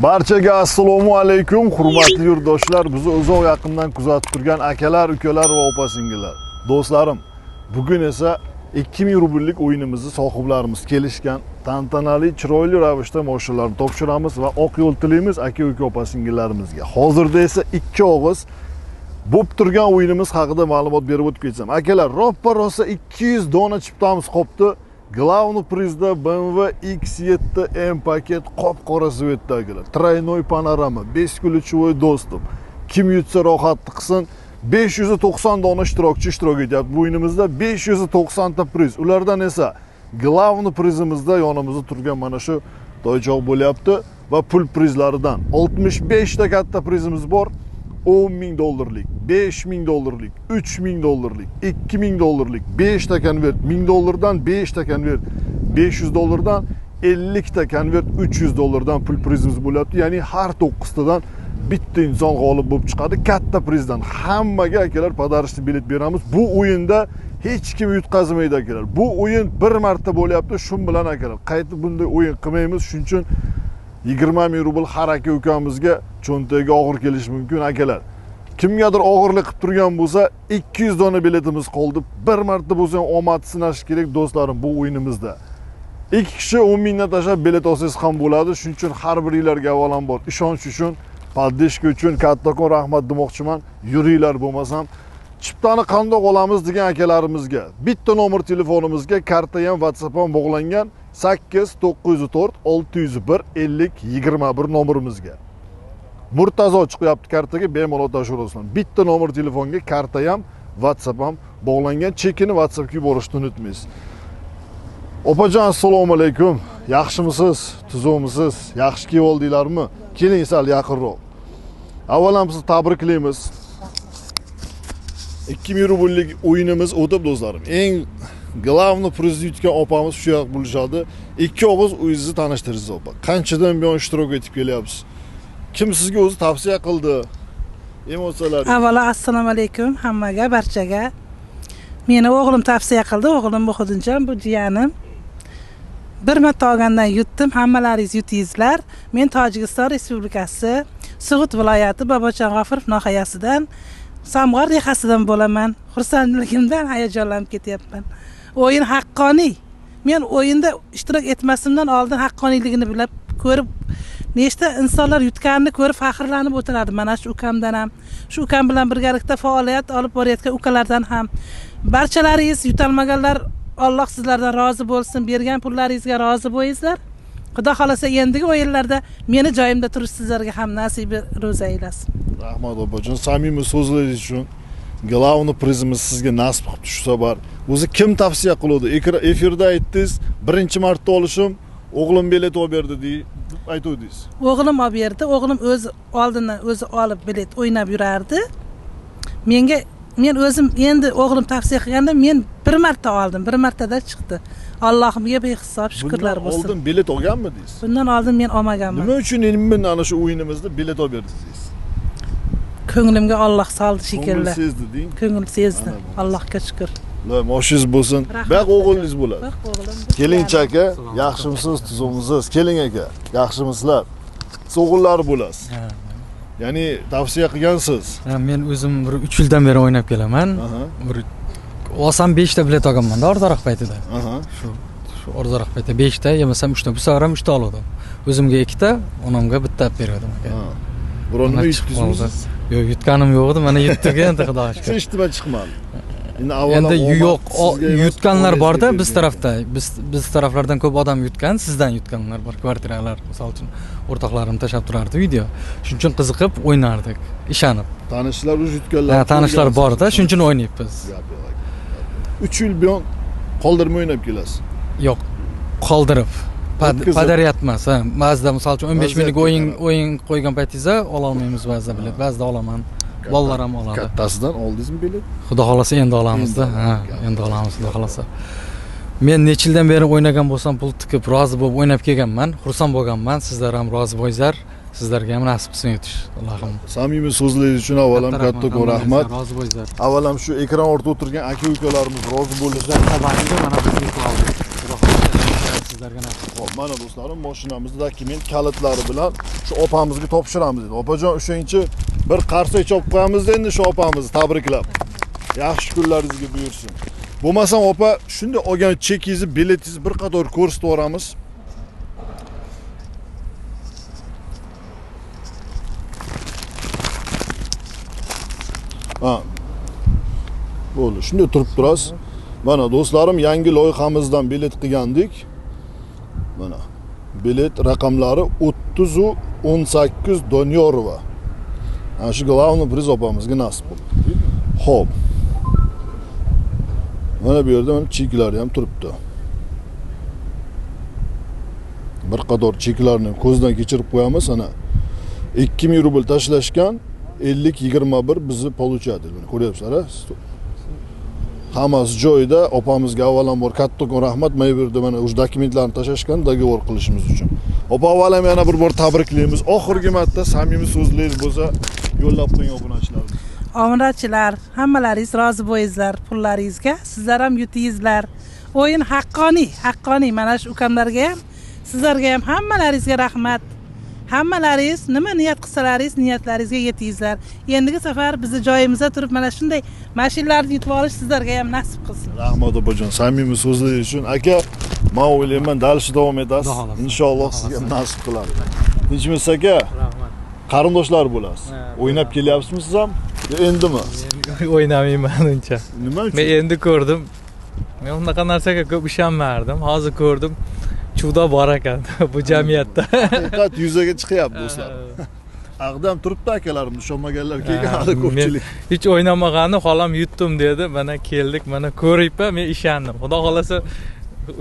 Barchaga assalomu alaykum, hurmatli yurtdoshlar, bizni uzoq yaqindan kuzatib turgan akalar, ukalar va opa-singillar. Do'stlarim, bugun esa 2000 rubllik o'yinimizni sohiblarimiz kelishgan tantanali, chiroyli ravishda mashinalarni topshiramiz va oq yo'l tilaymiz aka, uka, opa-singillarimizga. Hozirda esa ikki og'iz bo'lib turgan o'yinimiz haqida ma'lumot berib o'tib ketsam. Akalar, roppa-rosa 200 dona chiptamiz qolibdi. Главный prizda BMW X7 M paket qop-qora цвет da, akalar. Тройной панорама, бесключевой доступ. Kim yutsa, rohatni qilsin. 590 dona ishtirokchi ishtirok etyapti bu o'yinimizda. 590 ta priz. Ulardan esa главный prizimizda yonimizda turgan mana shu toychoq bo'lyapti va pul prizlaridan 65 ta katta prizimiz bor. 10 ming dollarlik, 5 ming dollarlik, 3 ming dollarlik, 2 ming dollarlik, 5 ta konvert 1000 dollardan, 5 ta konvert 500 dollardan, 50 ta konvert 300 dollardan pul prizimiz bo'lyapti. Ya'ni har 9 tadan bitta inson g'olib bo'lib chiqadi katta prizdan. Hammaga, akalar, подарочный bilet beramiz. Bu o'yinda hech kim yutqazmaydi, akalar. Bu o'yin bir marta bo'lyapti. Shu bilan, akalar, qaytib bunday o'yin qilmaymiz. Shuning uchun 20 ming rubl har aka ukamizga cho'ntagiga og'ir kelishi mumkin, akalar. Kimgadir og'irlik qilib turgan bo'lsa, 200 dona biletimiz qoldi. Bir marta bo'lsa ham omad sinash kerak, do'stlarim, bu o'yinimizda. Ikki kishi 10 mingdan tashlab bilet olsangiz ham bo'ladi. Shuning uchun har biringlarga avvalambor ishonch uchun, поддержка uchun kattakon rahmat demoqchiman. Yuringlar bo'lmasam. Chiptani qandoq olamiz degan akalarimizga bitta nomer telefonimizga karta ham, WhatsApp ham bog'langan 8 904 601 50 21 nomerimizga. Murtazo chiqyapti kartaga, bemalol tashlaverasizlar. Bitta nomer telefonga karta ham, WhatsApp ham bog'langan. Chekini WhatsAppga yuborishni unutmaysiz. Opajon, assalomu alaykum. Yaxshimisiz? Tuzukmisiz? Yaxshi kiyib oldinglarmi? Keling sal yaqinroq. Avvalambor sizni tabriklaymiz. 2000 rubllik o'yinimiz o'tib, do'stlarim. Eng главный prizni yutgan opamiz shu yoq bo'lishadi. Ikki og'iz o'zingizni tanishtiringiz, opa. Qanchadan buyon ishtirok etib kelyapsiz? Kim sizga o'zi tavsiya qildi? Emotsiyalar. Avvalo assalomu alaykum hammaga, barchaga. Meni o'g'lim tavsiya qildi. O'g'lim Muhiddinjon, bu jiyanim. Bir marta olgandan yutdim. Hammalaringiz yutdingizlar. Men Tojikiston Respublikasi Sug'ut viloyati Bobojon G'ofurov nohiyasidan, Samg'or dehasidan bo'laman. Xursandligimdan hayajonlanib ketyapman. O'yin haqqoniy. Men o'yinda ishtirok etmasimdan oldin haqqoniyligini bilib, ko'rib, nechta insonlar yutganini ko'rib faxrlanib o'tirardim. Mana shu ukamdan ham, shu ukam bilan birgalikda faoliyat olib borayotgan ukalardan ham. Barchalaringiz yutolmaganlar, Alloh sizlardan rozi bo'lsin, bergan pullaringizga rozi bo'lingizlar. Xudo xohlasa, endigi o'yinlarda meni joyimda turish sizlarga ham nasib ro'za aylasin. Rahmat, opajon, samimiy so'zlaringiz uchun. Главный prizimiz sizga nasib qilib tushsa bor. O'zi kim tavsiya qiluvdi? Efirda aytdingiz, birinchi marta olishim, o'g'lim bilet olib berdi deb aytuvdingiz. O'g'lim olib berdi. O'g'lim o'zi oldindan o'zi olib bilet o'ynab yurardi. Menga, men o'zim endi o'g'lim tavsiya qilganda men bir marta oldim, bir martada chiqdi. Allohimga behisob shukrlar Bundan bo'lsin. oldin bilet olganmidingiz? Bundan oldin men olmaganman. Nima uchun endi ana shu o'yinimizda bilet olib berdingiz? Ko'nglimga Olloh soldi Ko'ngil shekilli. sezdi deng. Ko'ngil sezdi. Ana bo'lmasa. Allohga shukur. Moshingiz bo'lsin. Rahmat. Baq o'g'lingiz bo'ladi. Bir o'g'lim, bir Kelingchi, jiyanim. aka, yaxshimisiz, tuzukmisiz? Keling, aka, yaxshimisizlar? Siz o'g'illari bo'lasiz. Ya'ni tavsiya qilgansiz. Ha, men o'zim bir 3 yildan beri o'ynab kelaman. Bir olsam 5 ta bilet olganman-da orzoq paytida. Shu orzoq paytida 5 ta, bo'lmasam 3 ta. Bu safar ham 3 ta oldim. O'zimga 2 ta, onamga bitta olib bergandim, aka. Ha. Biron nima Mana chiqib yutdingizmi qoldi. siz? Yo'q, yutganim yo'q edi. Mana yutdik endi, Xudoga shukur. Hech nima chiqmadi. Endi avvalo Endi omad yo'q, sizga emas, yutganlar onangizga borda biz kelgan. tarafda. Biz taraflardan ko'p odam yutgan, sizdan yutganlar bor, kvartiralar, misol uchun, o'rtoqlarim tashlab turardi video. Shuning uchun qiziqib o'ynardik, ishonib. Tanishlar уже yutganlar. Ha, tanishlar ko'rgansiz. borda, shuning uchun o'ynayapmiz. Gap yo'q, aka. 3 yil buyon qoldirmay o'ynab kelasiz. Yo'q, qoldirib. O'tkazib. Подряд emas, ha. Ba'zida, misol uchun, 15 minglik Vaziyatga o'yin qarab. o'yin qo'ygan paytingizda ololmaymiz ba'zida bilet, ba'zida olaman. Bolalar ham oladi. Kattasidan oldingizmi bilet? Xudo xohlasa, endi olamizda. Endi Ha, olamiz. endi olamiz, xudo xohlasa. Men necha yildan beri o'ynagan bo'lsam, pul tikib, rozi bo'lib o'ynab kelganman, xursand bo'lganman. Sizlar ham rozi bo'linglar. Sizlarga ham nasib qilsin yutish. Allohim. Samimiy so'zlaringiz uchun avvalam kattakon rahmat. Rozi bo'linglar. Avvalam shu ekran ortida o'tirgan aka ukalarimiz rozi bo'lsin. Sizlar sababida mana biz yutib oldik. Xudo xohlasa, sizlarga nasib qilsin. Xo'p, mana do'stlarim, mashinamizni dokument kalitlari bilan shu opamizga topshiramiz dedi. Opajon, o'shancha bir qarsak chopib qo'yamiz endi shu opamizni tabriklab. Yaxshi kunlaringizga buyursin. Bo'lmasam opa, shunday olgan chekingizni, biletingizni bir qator ko'rsatib yuboramiz. Ha. Bo'ldi. Shunday turib turasiz. Mana do'stlarim, yangi loyihamizdan bilet qilgandik. Mana bilet raqamlari 3018 Doniyorova. Ana shu главный priz opamizga nasib bo'ldi. Xo'p. Mana bu yerda mana cheklari ham turibdi. Bir qator cheklarni ko'zdan kechirib qo'yamiz. Ana 2000 rubl tashlashgan, 50-21 bizni получатель. Buni ko'ryapsizlar-a? Hammasi joyida. Opamizga avvalambor kattakon rahmat. Mana bu yerda mana o'sha dokumentlarni tashlashgan, dogovor qilishimiz uchun. Opa, avvalam yana bir bor tabriklaymiz. Oxirgi marta samimiy so'zlaringiz bo'lsa yo'llab qo'ying obunachilarimiz. Obunachilar, hammalaringiz rozi bo'yingizlar pullaringizga. Sizlar ham yutingizlar. O'yin haqqoniy, haqqoniy. Mana shu ukamlarga ham, sizlarga ham, hammalaringizga rahmat. Hammalaringiz nima niyat qilsalaringiz, niyatlaringizga yetingizlar. Endigi safar bizni joyimizda turib mana shunday mashinalarni yutib olish sizlarga ham nasib qilsin. Rahmat opajon, samimiy so'zlaringiz uchun. Aka, men o'ylayman, dalishi davom etasiz. Inshaalloh sizga nasib qiladi. Tinchmisiz aka? Rahmat. Qarindoshlar bo'lasiz. O'ynab kelyapsizmi siz ham? Endimi? O'ynamayman uncha. Nima uchun? Men endi ko'rdim. Men unaqa narsaga ko'p ishonmardim. Hozir ko'rdim. Chuda bor ekan bu jamiyatda. Haqiqat yuzaga chiqyapti do'stlar. Ag'dam turibdi akalarim, ishonmaganlar kelgan hali ko'pchilik. Hech o'ynamagani xolam yutdim dedi. Mana keldik, mana ko'ribman, men ishondim. Xudo xolasa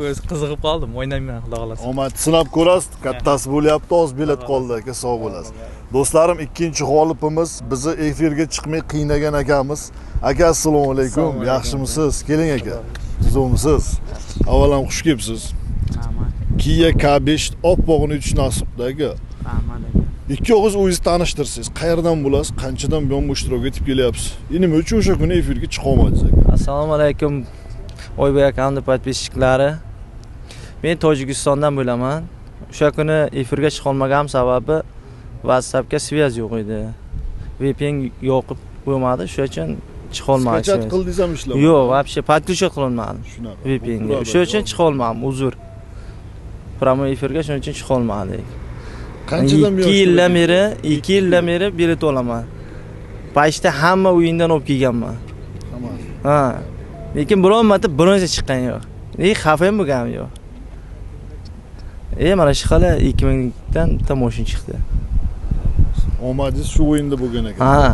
o'zi qiziqib qoldim, o'ynayman xudo xolasa. Omad sinab ko'rasiz, kattasi bo'lyapti, oz bilet qoldi aka, sog' bo'lasiz. Do'stlarim, ikkinchi g'olibimiz bizni efirga chiqmay qiynagan akamiz. Aka, assalomu alaykum. Yaxshimisiz? Keling aka. Tuzukmisiz? Avvalan xush kelibsiz. Kia K5 oppog'ini yutish nasibda aka. Rahmat aka. Ikki og'iz o'zingizni tanishtirsangiz, qayerdan bo'lasiz, qanchadan buyon bu ishtirok etib kelyapsiz? Nima uchun o'sha kuni efirga chiqa olmadingiz aka? Assalomu alaykum. Oybek akamning podpischiklari. Men Tojikistondan bo'laman. O'sha kuni efirga chiqa olmaganim sababi WhatsAppga связь yo'q edi. VPN yoqib qo'ymadi, shuning uchun chiqa olmadim. Skachat qildingiz ham ishlamadi? Yo'q, вообще подключать qilinmadi. Shunaqa. VPNga. O'sha uchun chiqa olmadim, uzr. Prямой efirga shuning uchun chiqa olmadik. Qanchadan buyon? 2 yildan beri bilet olaman. Paytda hamma o'yindan olib kelganman. Hammasi. Ha. Lekin biron marta bronza chiqqan yo'q. Xafa ham bo'lganim yo'q. Mana shu hali 2000 dan bitta mashina chiqdi. Omadingiz shu o'yinda bo'lgan ekan. Ha.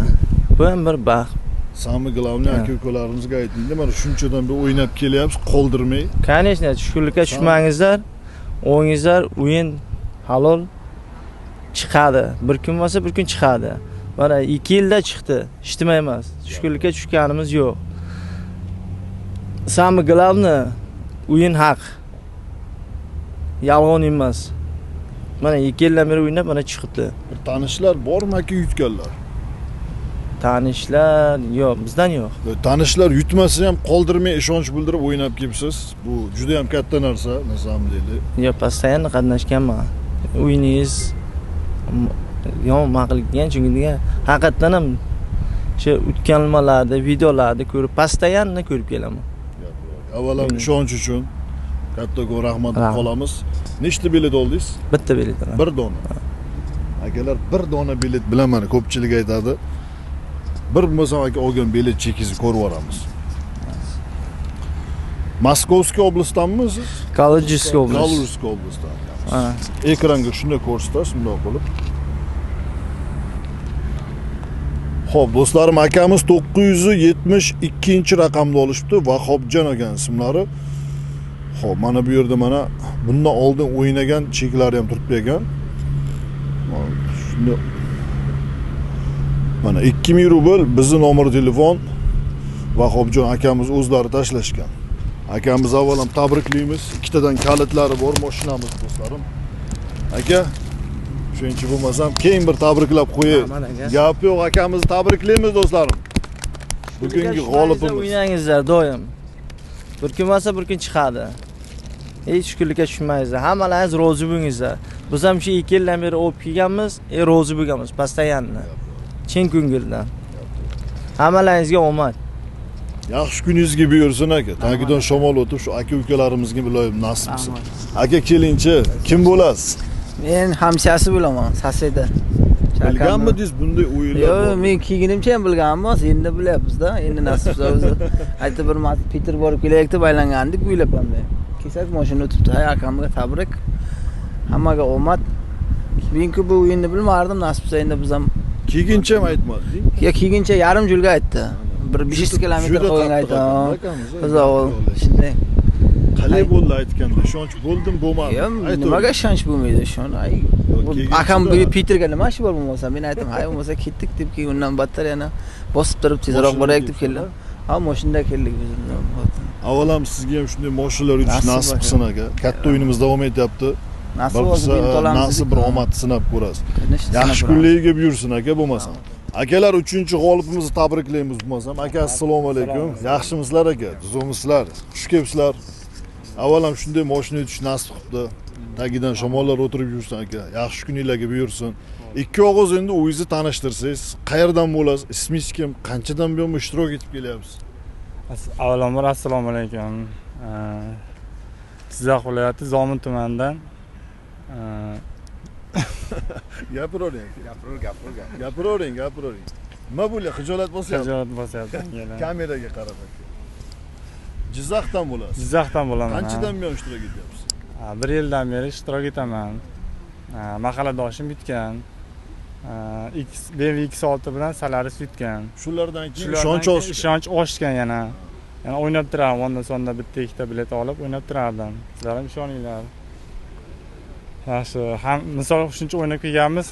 Bu ham bir baxt. Самое главное aka ukalarimizga aytingda, mana shunchadan beri o'ynab kelyapsiz, qoldirmay. Конечно, tushkunlikka tushmangizlar. O'yingizlar, o'yin halol chiqadi. Bir kun bo'lsa bir kun chiqadi. Mana 2 yilda chiqdi. Ijtimoiy emas. Tushkunlikka tushganimiz yo'q. Самое главное, o'yin haq. Yolg'on emas. Mana 2 yildan beri o'ynab mana chiqibdi. Bir tanishlar bormi aka yutganlar? Tanishlar yo'q, bizdan yo'q. Tanishlar yutmasa ham qoldirmay ishonch bildirib o'ynab kelibsiz. Bu juda ham katta narsa, на самом деле. Yo'q, постоянно qatnashganman. O'yiningiz yomon ma'qul kelgan, chunki degan haqiqatdan ham o'sha o'tganmalarda, videolarda ko'rib, постоянно ko'rib kelaman. Avvalan ishonch uchun kattakon rahmat deb qolamiz. Nechta bilet oldingiz? Bitta bilet olaman. Bir dona. Akalar, bir dona bilet bilan mana ko'pchilik aytadi. Bir bo'lmasa aka olgan bilet chekingizni ko'rib yuboramiz. Moskovskiy oblastdanmi siz? Kalujskiy oblast. Kalujskiy oblastdan. Ha. Ekranga shunday ko'rsatasiz, bundoq qilib. Xo'p, do'stlarim, akamiz 972-raqamda olishibdi, Vahobjon aka ismlari. Xo'p, mana bu yerda mana bundan oldin o'ynagan cheklari ham turibdi ekan. Shunda mana 2000 rubl bizning nomer telefon Vahobjon akamiz o'zlari tashlashgan. Akamiz avval ham tabriklaymiz. Ikkitadan kalitlari bor mashinamiz do'stlarim. Aka, shuncha bo'lmasam keyin bir tabriklab qo'yay. Gap yo'q, akamizni tabriklaymiz do'stlarim. Bugungi g'olibimiz. O'ynangizlar doim. Bir kun bo'lsa bir kun chiqadi. Hech tushkunlikka tushmaysizlar. Hammalaringiz rozi bo'lingizlar. Biz ham shu 2 yildan beri o'p kelganmiz, rozi bo'lganmiz постоянно. Chin ko'ngildan. Hammalaringizga omad. Yaxshi kuningizga buyursin aka. Tagidan shamol o'tib shu aka ukalarimizga iloyim nasib qilsin. Aka kelingchi, kim bo'lasiz? Men hamshasi bo'laman, sasida. Bilganmidingiz bunday o'yinlar? Yo'q, men kelgunimcha ham bilganmiz, endi bilyapmiz-da. Endi nasib qilsa o'zi. Aytib bir marta Peter borib kelaylik deb aylangandik, o'ylab ham. Kelsak mashina o'tibdi. Hay akamga tabrik. Hammaga omad. Men-ku bu o'yinni bilmardim, nasib qilsa endi biz ham kelguncha ham aytmading. Ya kelguncha yarim yo'lga aytdi. Bir 500 kilometr qo'ygan aytdi. Biz shunday. Qalay bo'ldi aytganda? Ishonch bo'ldim, bo'lmadi. Yo'q, nimaga ishonch bo'lmaydi? Ishon, ay. Akam bu Peterga nima ishi bor bo'lmasa, men aytdim, hay bo'lmasa ketdik deb, keyin undan battar yana bosib turib tezroq boraylik deb keldim. Ha, mashinada keldik biz. Avvalam sizga ham shunday mashinalar yutish nasib qilsin aka. Katta o'yinimiz davom etyapti. Nasib bo'lsa nasib bir omad sinab ko'rasiz. Yaxshi kunlarga buyursin aka bo'lmasam. Akalar 3-g'olibimizni tabriklaymiz bo'lmasam. Aka assalomu alaykum. Yaxshimisizlar aka? Tuzukmisizlar? Xush kelibsizlar. Avvalam shunday mashina yutish nasib qilibdi. Tagidan shamollar o'tirib yursin aka. Yaxshi kuninglarga buyursin. Ikki og'iz endi o'zingizni tanishtirsangiz, qayerdan bo'lasiz, ismingiz kim, qanchadan buyon ishtirok etib kelyapsiz? Avvalambor assalomu alaykum. Jizzax viloyati Zomin tumanidan. Gapiravering. Gapiravering. Nima bo'ldi? Xijolat bosyapti. Xijolat bosyapti. Kameraga qarab aka. Jizzaxdan bo'lasiz. Jizzaxdan bo'laman. Qanchadan buyon ishtirok etyapsiz? 1 yildan beri ishtirok etaman. Mahalladoshim yutgan. BMW X6 bilan Solaris yutgan. Shulardan keyin ishonch oshgan. Ishonch oshgan yana. Yana o'ynab turardim, onda sonda bitta ikkita bilet olib o'ynab turardim. Sizlar ham ishoninglar. Yaxshi, ham misol shuncha o'ynab kelganmiz,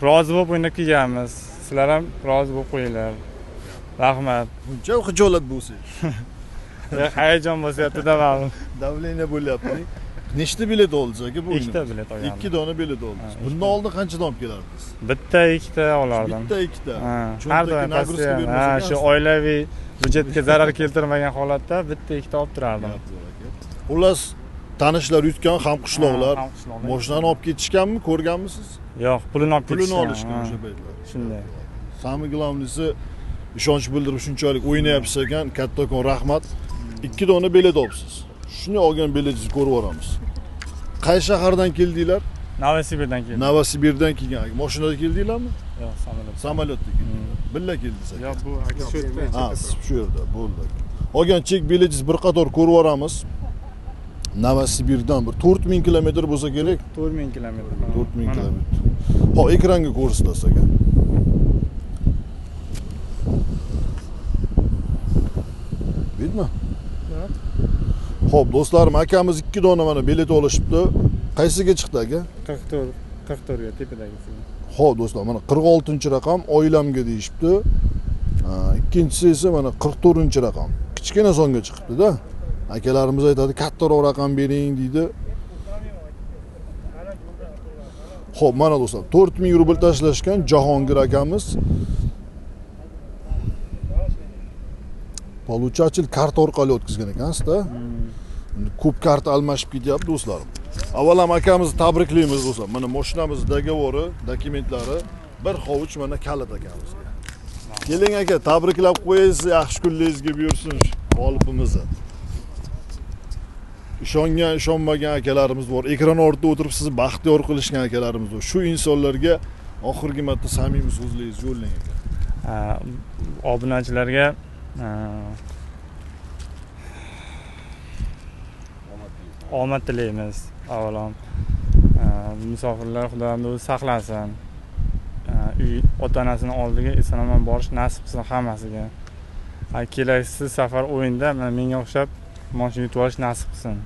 rozi bo'lib o'ynab kelganmiz. Sizlar ham rozi bo'lib qo'yinglar. Rahmat. Buncha xijolat bo'lsangiz. Hayajon bo'syapti-da ma'lum. Давление bo'lyapti. Nechta bilet oldingiz aka bu? 2 ta bilet olgandim. 2 dona bilet oldingiz. Bundan oldin qanchadan olib kelardingiz? Bitta, ikkita olardim. Bitta, ikkita. Har doim nagruska bermasak, ha, shu oilaviy byudjetga zarar keltirmagan holatda bitta, ikkita olib turardim. Xullas, tanishlar yutgan hamqishloqlar mashinani olib ketishganmi, ko'rganmisiz? Yo'q, pulini olib ketishgan. Pulini olishgan o'sha paytlar. Shunday. Самое главное, ishonch bildirib shunchalik o'ynayapsiz ekan, kattakon rahmat. 2 dona bilet olibsiz. Shuni olgan biletingizni ko'rib boramiz. Qaysi shahardan keldinglar? Novosibirdan keldim. Novosibirdan kelgan. Mashinada keldinglarmi? Yo'q, samolyotda. Samolyotda keldinglar. Billa keldingiz aka. Yo'q, bu aka shu yerda. Ha, shu yerda bo'ldi. Olgan chek biletingizni bir qator ko'rib boramiz. Novosibirdan bir 4000 kilometr bo'lsa kerak. 4000 kilometr. 4000 kilometr. Xo'p, ekranga ko'rsatasiz aka. Видно? Xo'p, do'stlarim, akamiz 2 dona mana bilet olishibdi. Qaysiga chiqdi aka? 44, 44 ga tepadagisi. Xo'p, do'stlar, mana 46-raqam oilamga deyishibdi. Ikkinchisi esa mana 44-raqam. Kichkina songa chiqibdi-da. Akalarimiz aytadi, kattaroq raqam bering deydi. Xo'p, mana do'stlar, 4000 rubl tashlashgan Jahongir akamiz. Получатель karta orqali o'tkazgan ekansizda. Ko'p karta almashib ketyapti do'stlarim. Avvalam akamizni tabriklaymiz do'stlar. Mana mashinamiz dogovori, dokumentlari, bir hovuch mana kalit akamizga. Keling aka, tabriklab qo'yasiz, yaxshi kunlaringizga buyursin g'olibimizni. Ishongan, ishonmagan akalarimiz bor. Ekran ortida o'tirib sizni baxtiyor qilishgan akalarimiz bor. Shu insonlarga oxirgi marta samimiy so'zlaringizni yo'llang aka. Obunachilarga omad tilaymiz avvalom. Musofirlar Xudoyim o'zi saqlasin. Uy ota-onasini oldiga eson-omon borish nasib qilsin hammasiga. Kelasi safar o'yinda mana menga o'xshab mashina yutib olish nasib qilsin.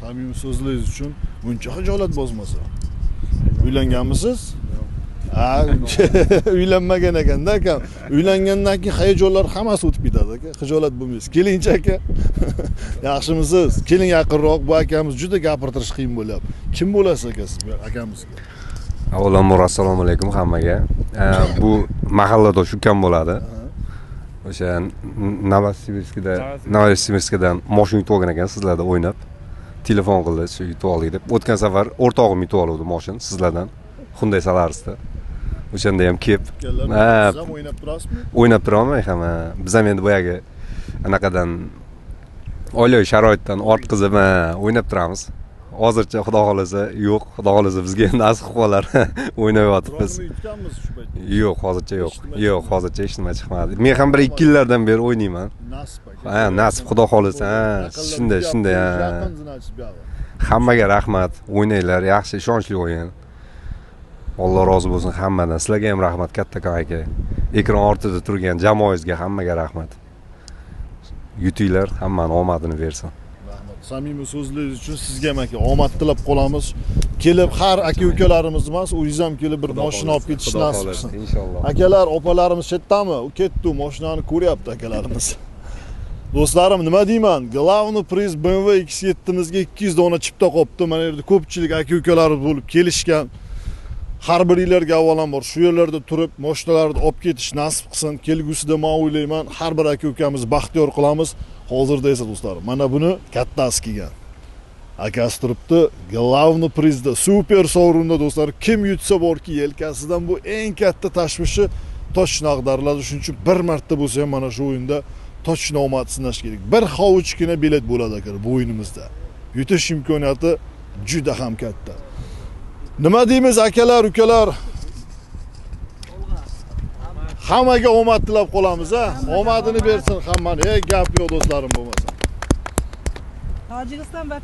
Samimiy so'zlaringiz uchun buncha xijolat bosmasa. Uylanganmisiz? Uylanmagan ekanda akam. Uylangandan keyin hayajonlar hammasi o'tib ketadi aka. Xijolat bo'lmaysiz. Kelingchi aka. Yaxshimisiz? Keling yaqinroq. Bu akamiz juda gapirtirish qiyin bo'lyapti. Kim bo'lasiz aka siz bu akamizga? Avvalambor assalomu alaykum hammaga. Bu mahalladosh ukam bo'ladi. O'sha Novosibirskdan mashina yutib olgan ekan sizlarda o'ynab. Telefon qildi, shu yutib oldik deb. O'tgan safar o'rtog'im yutib oluvdi moshin sizlardan. Hyundai Solarisda. O'shanda ham kelib, Siz ham o'ynab turasizmi? O'ynab turaman ham. Ha. Biz ham endi boyagi anaqadan oilaviy sharoitdan ortqizib, ha, o'ynab turamiz. Hozircha xudo xohlasa yo'q, xudo xohlasa bizga ham nasib qilib qolar. O'ynab yotibmiz. Biror nima yutganmiz shu paytda? Yo'q, hozircha yo'q. Hech nima Yo'q, chiqmadi. Hozircha hech nima chiqmadi. Men ham 1-2 yillardan beri o'ynayman. Nasib aka. Ha, nasib, xudo xohlasa, ha, Yaqinlar shunday, yutyapti, shunday, ha. Yaqin значит buyog'i. Hammaga rahmat. O'ynanglar, yaxshi, ishonchli o'yin. Alloh rozi bo'lsin hammadan. Sizlarga ham rahmat kattakon aka. Ekran ortida turgan jamoangizga hammaga rahmat. Yutinglar, hammani omadini bersin. Rahmat. Samimiy so'zlaringiz uchun sizga ham aka omad tilab qolamiz. Kelib har aka ukalarimiz emas, o'zingiz ham kelib bir mashina olib ketish Xudo nasib xohlasa, qilsin. inshaalloh. Akalar, opalarimiz chetdami? U ketdi, u mashinani ko'ryapti akalarimiz. Do'stlarim, nima deyman? Главный приз BMW X7 mizga 200 dona chipta qolibdi. Mana yerda ko'pchilik aka ukalarimiz bo'lib kelishgan. Har biringlarga avvalambor shu yerlarda turib mashinalarni olib ketish nasib qilsin. Kelgusida men o'ylayman, har bir aka ukamizni baxtiyor qilamiz. Hozirda esa do'stlarim, mana buni kattasi kelgan. Akasi turibdi, главный приз da, super sovrinda do'stlar, kim yutsa borki, yelkasidan bu eng katta tashvishi точно ag'dariladi. Shuning uchun bir marta bo'lsa ham mana shu o'yinda точно omad sinash kerak. Bir hovuchgina bilet bo'ladi akalar bu o'yinimizda. Yutish imkoniyati juda ham katta. Nima deymiz akalar, ukalar? Hammaga omad tilab qolamiz, a? Omadini bersin hammani. Ey, gap yo'q do'stlarim bo'lmasa. Tojikiston va